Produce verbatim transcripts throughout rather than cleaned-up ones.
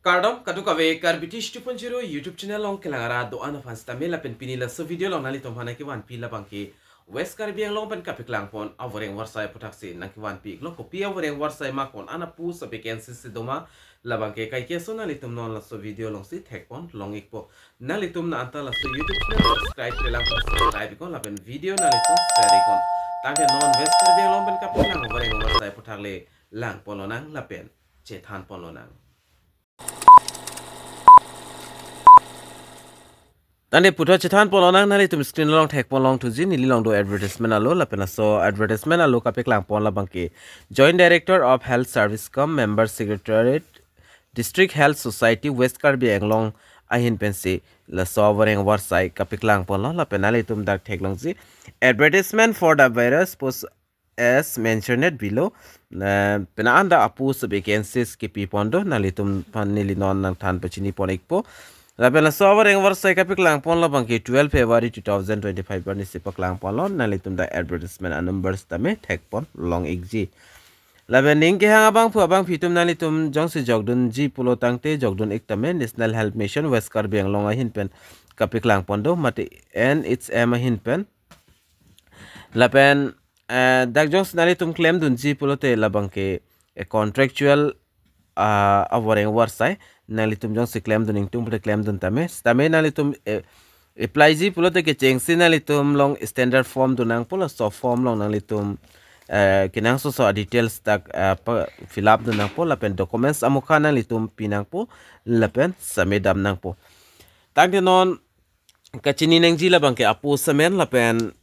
Kardom, kadokave Karbi Tish two point zero YouTube channel along kelang ara do-an aphan sitame lapen pini laso video along nanglitum aphan nangkevanpi labangke West Karbi Anglong pen kapeklang pon avoreng avarsai aputhaksi nangkevanpi iklo. Kopi avoreng avarsai ma, ko-an apost avacancy si doma, labangke kaike ason nanglitum non laso video alongsi thek pon long ikpo. Nanglitum na anta laso YouTube channel subscribe-le lang, subscribe iknon lapen video nanglitum share iknon. Tangte non West Karbi Anglong pen kapeklang avoreng avarsai aputhak le lang pon lonang lapen chethan pon lonang. Tangte puthot chethan pon lonang, nanglitum screen along thek pon longthuji, neli along do advertisement alo, lapen laso advertisement alo kapeklang pon labangke Joint Director of Health Service cum Member Secretariat, District Health Society, West Karbi Anglong ahin pensi laso avoreng avarsai kapeklang ponlo. Lapen nanglitum dak theklongji, advertisement for the various post as mentioned below. Eh, pina anda apost vacancies kipi pon do, nanglitum aphan neli non nangthan pachini pon ikpo. Lapen laso avoreng avarsai kapeklang pon labangke twelve February two thousand twenty-five arnisi paklang ponlo, nanglitum dak advertisement anumbers tame thek pon long ikji. Lapen ning kehang abangphu abangphi atum, nanglitum jongsi jokdunji pulo tangte jokdun ik tame, National Health Mission West Karbi Anglong ahin pen kapeklang pon do, mate N H M ahin pen. Lapen, eh, dak jongsi nanglitum klemdunji pulote labangke, eh, contractual, ah, avoreng avarsai, nanglitum jongsi klemdun ingtung pulote klemdun tame. Sitame nanglitum, eh, apply ji pulote kechengsi nanglitum along standard form do nangpo, laso form along nanglitum, eh, kenangsotso adetails dak, eh, pa-, fill up do nangpo, lapen documents amukha nanglitum pi nangpo, lapen submit dam nangpo. Tangte non kachini nangji labangke apost amen lapen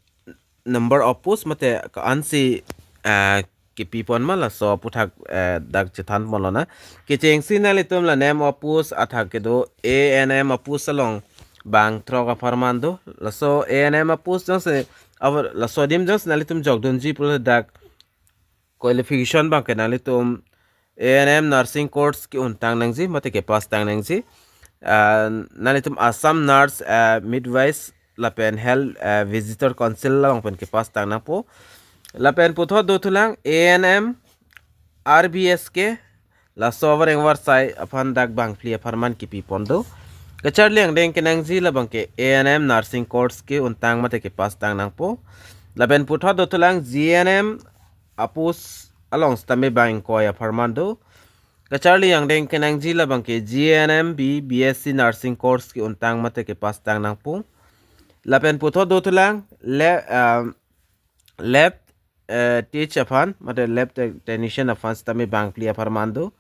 number of post mate ko-ansi, ah, kipi pon ma, laso aputhak, eh, dak chethan pon lonang. Kechengsi nanglitum la name of post athak kedo A N M apost along bang throk apharman do. Laso A N M apost jongsi, avar, laso adim jongsi nanglitum jokdunji pulo dak qualification abangke nanglitum A N M nursing course ke-un tang nangji mate kepass tang nangji. Ah, nanglitum Assam nurse, ah, midwives lapen health, ah, visitor council along pen kepass tang nangpo. Lapen puthot dothulang A N M R B S K, laso avoreng avarsai aphan dak bangphli apharman kipi pon do. Kacharli angdeng kenangji labangke A N M nursing course ke-un tang mate kepass tang nangpo. Lapen puthot dothulang G N M apost along sitame bang ingkoi apharman do. Kacharli angdeng kenangji labangke G N M B, B S C nursing course ke-un tang mate kepass tang nangpo. Lapen puthot dothulang le, um, lab, eh, tech aphan mate lab te-, technician aphan sitame bangphli apharman do.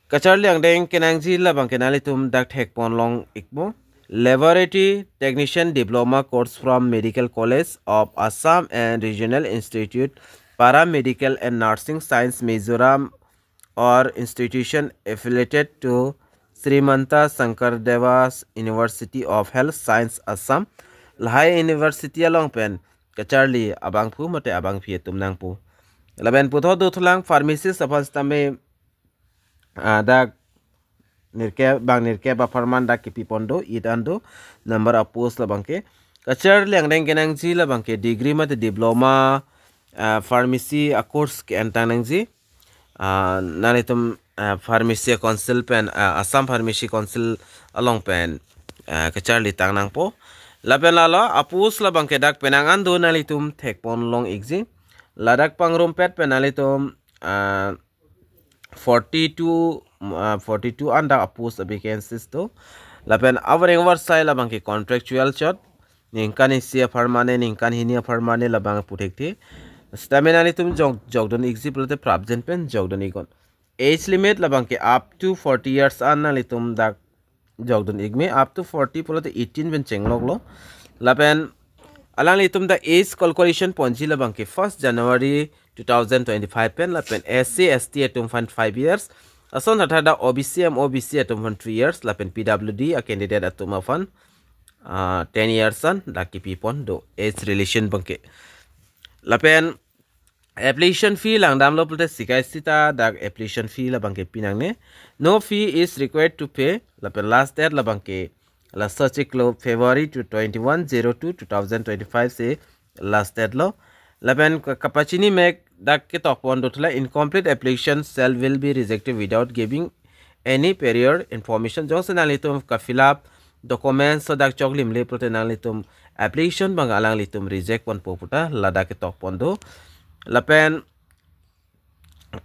Kacharli angdeng kenangji labangke nanglitum dak thek pon long ikpo. Laboratory Technician Diploma course from Medical College of Assam and Regional Institute, Paramedical and Nursing Science, Mizoram, or institution affiliated to Srimanta Shankar Devas University of Health Science, Assam. Lahai university along pen kacharli abangphu mate abangphi atum nangpo. Lapen puthot dothulang pharmacist aphan sitame, ah, dak nirkep, bang nirkep apharman dak kipi pon do, it an do, number of post labangke. Kacharli angdeng kenangji labangke degree mate diploma, ah, pharmacy a course ke-en tang nangji. Ah, nanglitum, ah, pharmacy council pen, ah, Assam Pharmacy Council along pen, ah, kacharli tang nangpo. Lapen lalo apost labangke dak penang an do, nanglitum thek pon long ikji. Ladak pangrumpet pen nanglitum, ah, forty-two, ah, forty-two an dak apost avacancies do. Lapen avoreng avarsai labangke contractual chot, ningkan isi apharman ne, ningkan hini apharman ne labang pu thekthe. Sitame nanglitum jok, jokdun ikji pulote prapjin pen jokdun iknon. Age limit labangke up to forty years an nanglitum dak jokdun ik me, up to forty pulote eighteen pen chengloklo. Lapen alanglitum dak age calculation ponji labangke first January two thousand twenty-five pen, lapen S C S T atum aphan five years. Ason thakthadak O B C M O B C atum aphan three years, lapen P W D a candidate atum aphan, ah, ten years an dak kipi pon do age relation abangke. Lapen application fee langdamlo pulote sikai sita dak application fee labangke pinangne. No fee is required to pay. Lapen last date labangke laso chiklo February to twenty-one zero two two thousand twenty-five si last date lo. Lapen ka-, kapachini mek dak ketok pon dothulang, incomplete application shall will be rejected without giving any prior information, jongsi nanglitum ka-fill up documents ladak choklimle pulote nanglitum application abang alanglitum reject ponpo pu ta ladak ketok pon do. Lapen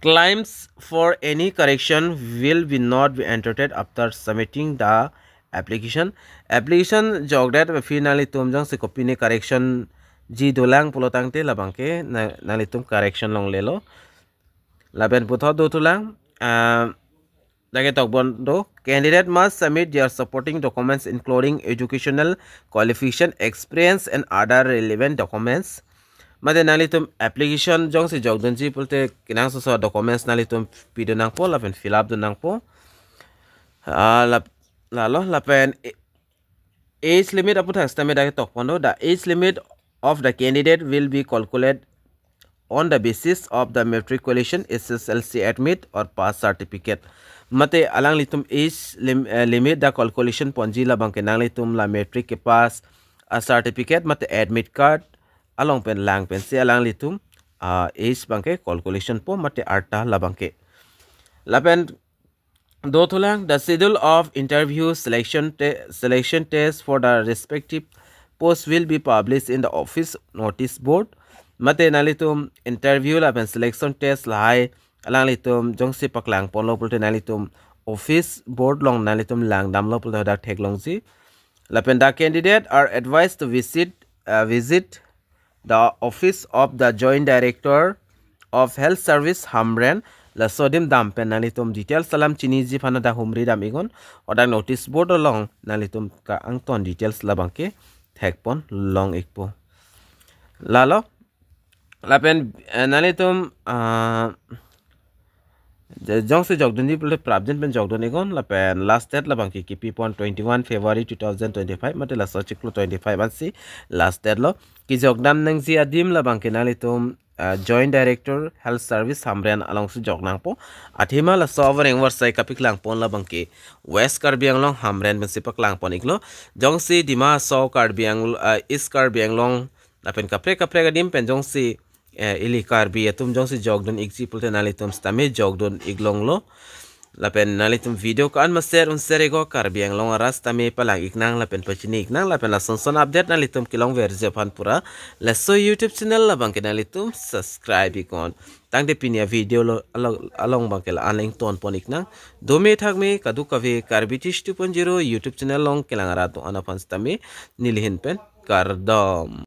claims for any correction will be not be entertained after submitting the application. Application jokdet aphi nanglitum jongsi kopine correction ji dolang pulo tangte labangke na-, nanglitum correction longlelo. Lapen puthot dothulang, ah, dak ketok pon do, candidate must submit their supporting documents including educational qualification, experience and other relevant documents. Mate nanglitum application jongsi jokdunji pulote kenangsot documents nanglitum pidun nangpo lapen fill up dun nangpo. Ah, lap-, lalo lapen age limit aputhak sitame dak ketok pon do, the age limit of the candidate will be calculated on the basis of the matriculation, S S L C admit or pass certificate. Mate alanglitum age lim-, eh, limit dak calculation ponji labangke nanglitum la matric kepass a certificate mate admit card along pen lang pensi alanglitum, ah, age abangke calculation po mate arta labangke. Lapen dothulang, the schedule of interview, selection te-, selection test for the respective post will be published in the office notice board. Mate nanglitum interview lapen selection test lahai alanglitum jongsi paklang ponlo pulote nanglitum office board along nanglitum langdamlo pulote hadak theklongji. Lapen the candidate are advised to visit, uh, visit the office of the Joint Director of Health Service, Hamren. Laso adim dam pen nanglitum details alam chiniji aphan dak humri dam iknon. Hadak notice board along nanglitum ka-angton details labangke thek pon long ikpo. Lalo lapen, eh, nanglitum, ah, je-, jongsi jokdunji pulote prapjin pen jokdun iknon, lapen last date labangke kipi pon twenty-one February two thousand twenty-five, mate laso achiklo twenty-five ansi last date lo. Kejokdam nangji adim labangke nanglitum, ah, Joint Director Health Service Hamren alongsi jok nangpo. Athema laso avoreng avarsai kapaklang pon labangke West Karbi Anglong Hamren pensi paklang pon iklo. Jongsi Dima Hasao, Karbi Anglong, ah, East Karbi Anglong lapen kaprek kaprek adim pen jongsi, eh, ili Karbi atum jongsi jokdun ikji pulote nanglitum sitame jokdun iklonglo. Lapen nanglitum video ko-an ma share un share iknon, Karbi Anglong arat sitame palang iknang lapen pachini iknang, lapen lason son update nanglitum kelongverji aphan pura laso YouTube channel labangke nanglitum subscribe iknon. Tangte pini avideo lo along, along abangke la-an le ington pon iknang. Dome thakme kadokave Karbi Tish two point zero YouTube channel along kelang arat do-an aphan sitame neli ahin pen kardom.